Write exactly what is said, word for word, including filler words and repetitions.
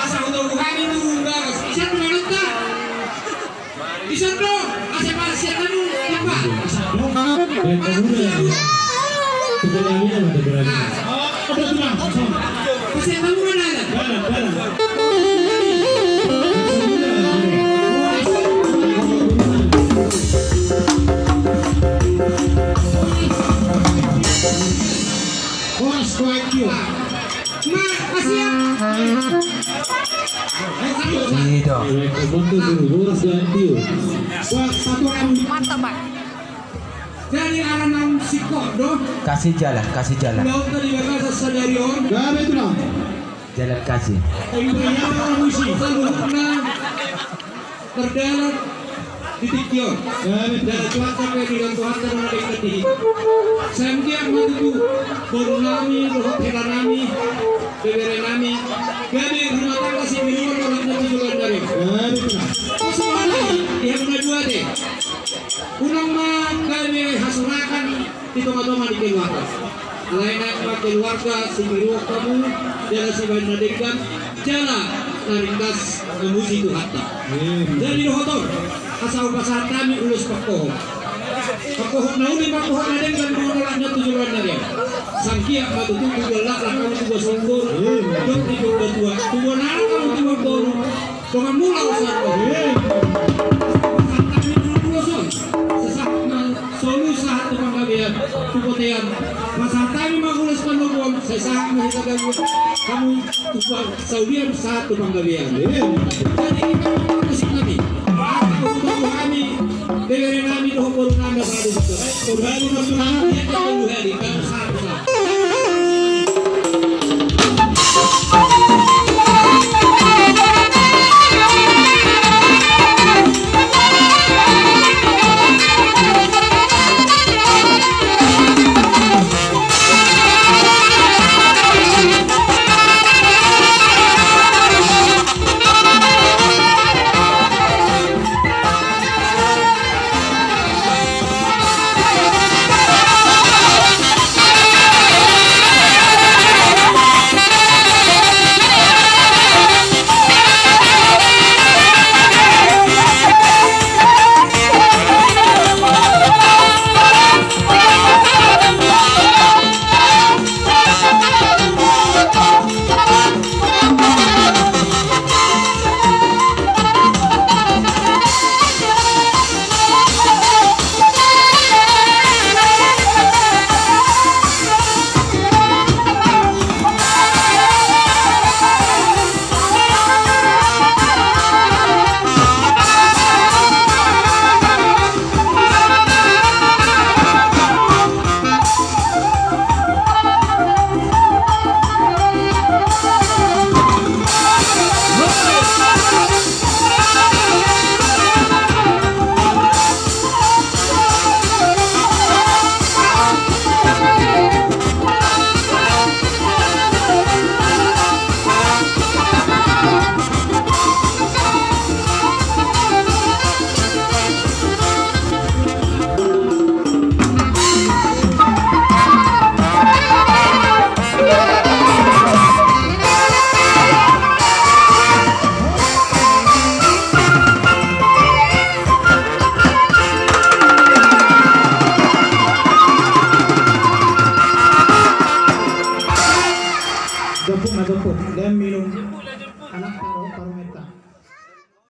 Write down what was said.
Asa hutogihon hami tu bagas. Ison do manonta. Ison do. Asa parsiapan hamu. Apa? Parsiapan. Parsiapan hamu mana? Dalan, dalan. Horas, thank you. Ma, kasihan. Iya. Horas, thank you. Mantap, Pak. Jadi, ala naung singkop do. Kasih jalan, kasih jalan. Laut tadi bakasa sadari on. Gabe tulang. Jalan kasih. Imbayaran musik saluhutna mardalan di tingki on. Dalan Tuhanta pe, di dalan Tuhanta na denggan di. Sanggiat ma tutu boru nami dohot hela nami, bebere nami, gabe rumah tangga sitiruon olat na tu joloan ni ari on. Pos ma di hamuna dua te. Unang ma gabe hasurakan di tonga-tonga ni keluarga. Alai naeng ma keluarga sitiruon hamu, jala sibahen na denggan, jala na ringgas mamuji Tuhanta. Jadi dohot on, asa hupasahat hami ulos pangkohop. Pangkohop na uli, pangkohop na denggan, mangolahon na tu joloan ni ari on. Sanggiat ma tutu, tubuan laklak hamu, tubuan sumur, dohot di tubuan tua, tubuan anak hamu, tubuan boru. Dongan mula usaha. Pasahat hami ma ulos on. Sahat ma solu sahat tu panggabean, tu bontean. Pasahat hami ma ulos pandomuon, sai sahat ma hita gabe hamu tu pa-, saulian sahat tu panggabean. Jadi hita ma musik nami. Aku tu hami, bebere nami dohot boru nami na sada di situ. Boru nami na sada di situ.